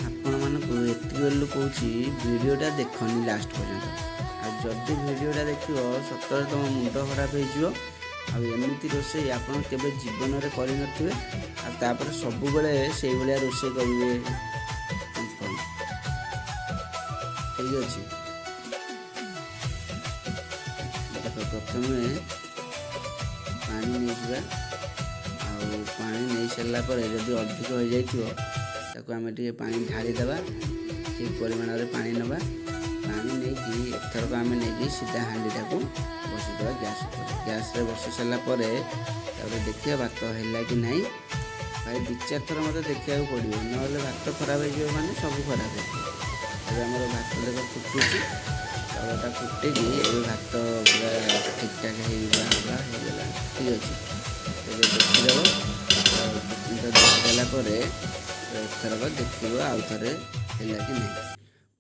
ଆପଣମାନଙ୍କୁ ଏତିକି ବେଳୁ କହୁଛି, ଭିଡ଼ିଓଟା ଦେଖନି ଲାଷ୍ଟ ପର୍ଯ୍ୟନ୍ତ। ଆଉ ଯଦି ଭିଡ଼ିଓଟା ଦେଖିବ, ସତରେ ତୁମ ମୁଣ୍ଡ ଖରାପ ହେଇଯିବ। ଆଉ ଏମିତି ରୋଷେଇ ଆପଣ କେବେ ଜୀବନରେ କରିନଥିବେ ଆଉ ତାପରେ ସବୁବେଳେ ସେଇଭଳିଆ ରୋଷେଇ କରିବେ, କନଫର୍ମ। ଠିକ୍ ଅଛି, ଦେଖ, ପ୍ରଥମେ ପାଣି ନେଇଯିବା। ଆଉ ପାଣି ନେଇ ସାରିଲା ପରେ ଯଦି ଅଧିକ ହେଇଯାଇଥିବ, ତାକୁ ଆମେ ଟିକେ ପାଣି ଢାଳିଦେବା। ଠିକ୍ ପରିମାଣରେ ପାଣି ନେବା। ପାଣି ନେଇକି ଏଥରକ ଆମେ ନେଇକି ସିଧା ହାଣ୍ଡିଟାକୁ ବସିଦେବା ଗ୍ୟାସ୍ ଉପରେ। ଗ୍ୟାସ୍ରେ ବସି ସାରିଲା ପରେ ତାପରେ ଦେଖିବା ଭାତ ହେଲା କି ନାହିଁ। ଭାଇ, ଦୁଇ ଚାରି ଥର ମୋତେ ଦେଖିବାକୁ ପଡ଼ିବ, ନହେଲେ ଭାତ ଖରାପ ହେଇଯିବ, ମାନେ ସବୁ ଖରାପ ହେଇଯିବ। ଏବେ ଆମର ଭାତ ଦେଖ ଫୁଟୁଛି। ଚାଉଳଟା ଫୁଟିକି ଏବେ ଭାତ ପୁରା ଠିକ୍ଠାକ୍ ହେଇଯିବା ହେଇଗଲାଣି। ଠିକ୍ ଅଛି, ଏବେ ଦେଖିଦେବ। ଦୁଇ ତିନି ଥର ଦେଖିଦେଲା ପରେ ଏଥରକ ଦେଖିବ ଆଉ ଥରେ ହେଲା କି ନାହିଁ।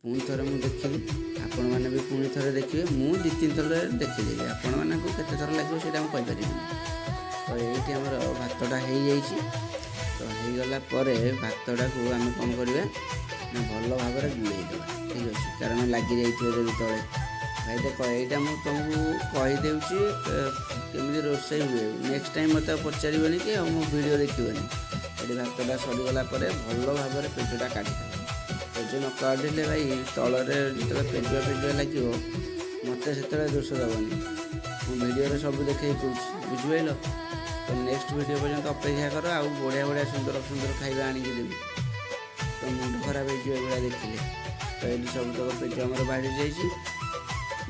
ପୁଣି ଥରେ ମୁଁ ଦେଖିଲି, ଆପଣମାନେ ବି ପୁଣି ଥରେ ଦେଖିବେ। ମୁଁ ଦୁଇ ତିନି ଥର ଦେଖିଦେଲି, ଆପଣମାନଙ୍କୁ କେତେ ଥର ଲାଗିବ ସେଇଟା ମୁଁ କହିପାରିବିନି। ତ ଏଇଠି ଆମର ଭାତଟା ହେଇଯାଇଛି। ତ ହେଇଗଲା ପରେ ଭାତଟାକୁ ଆମେ କ'ଣ କରିବା ନା ଭଲ ଭାବରେ ଗୁଳେଇ ଦେବା। ଠିକ୍ ଅଛି, କାରଣ ଲାଗିଯାଇଥିବ ଯଦି ତଳେ। ଭାଇ ଦେଖ, ଏଇଟା ମୁଁ ତୁମକୁ କହିଦେଉଛି କେମିତି ରୋଷେଇ ହୁଏ। ନେକ୍ସଟ ଟାଇମ୍ ମୋତେ ଆଉ ପଚାରିବନି କି ଆଉ ମୋ ଭିଡ଼ିଓ ଦେଖିବନି। ଏଠି ଭାତଟା ସରିଗଲା ପରେ ଭଲ ଭାବରେ ପେଜଟା କାଢ଼ିଦେବା। ପେଜ ନ କାଢ଼ିଲେ ଭାଇ, ତଳରେ ଯେତେବେଳେ ପେଜୁଆ ପେଜୁଆ ଲାଗିବ, ମୋତେ ସେତେବେଳେ ଦୋଷ ଦେବନି। ମୁଁ ଭିଡ଼ିଓରେ ସବୁ ଦେଖେଇ କହୁଛି, ବୁଝିପାରିଲ? ତ ନେକ୍ସଟ ଭିଡ଼ିଓ ପର୍ଯ୍ୟନ୍ତ ଅପେକ୍ଷା କର। ଆଉ ବଢ଼ିଆ ବଢ଼ିଆ ସୁନ୍ଦର ସୁନ୍ଦର ଖାଇବା ଆଣିକି ଦେବି, ତ ମୁଣ୍ଡ ଖରାପ ହେଇଯିବ ଏଭଳିଆ ଦେଖିଲେ। ତ ଏଇଠି ସବୁତକ ପେଜ ଆମର ବାହାରି ଯାଇଛି।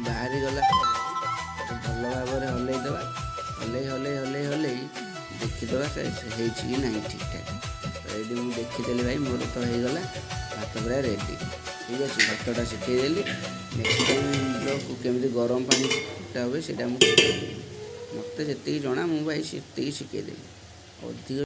ବାହାରି ଗଲା ପରେ ଭଲ ଭାବରେ ହଲେଇ ଦେବା। ହଲେଇ ହଲେଇ ହଲେଇ ହଲେଇ ଦେଖିଦେବା ସେ ହେଇଛି କି ନାହିଁ ଠିକ୍ଠାକ୍। ତ ଏଇଠି ମୁଁ ଦେଖିଦେଲି ଭାଇ, ମୋର ତ ହେଇଗଲା ଭାତ ପୁରା ରେଡ଼ି। ଠିକ୍ ଅଛି, ଭାତଟା ଶିଖେଇଦେଲି। ନେକ୍ସଟ ଟାଇମ୍ କେମିତି ଗରମ ପାଣି ଫୁଟା ହୁଏ, ସେଇଟା ମୁଁ ଶିଖେଇଦେଲି। ମୋତେ ଯେତିକି ଜଣା, ମୁଁ ଭାଇ ସେତିକି ଶିଖେଇଦେଲି। ଅଧିକ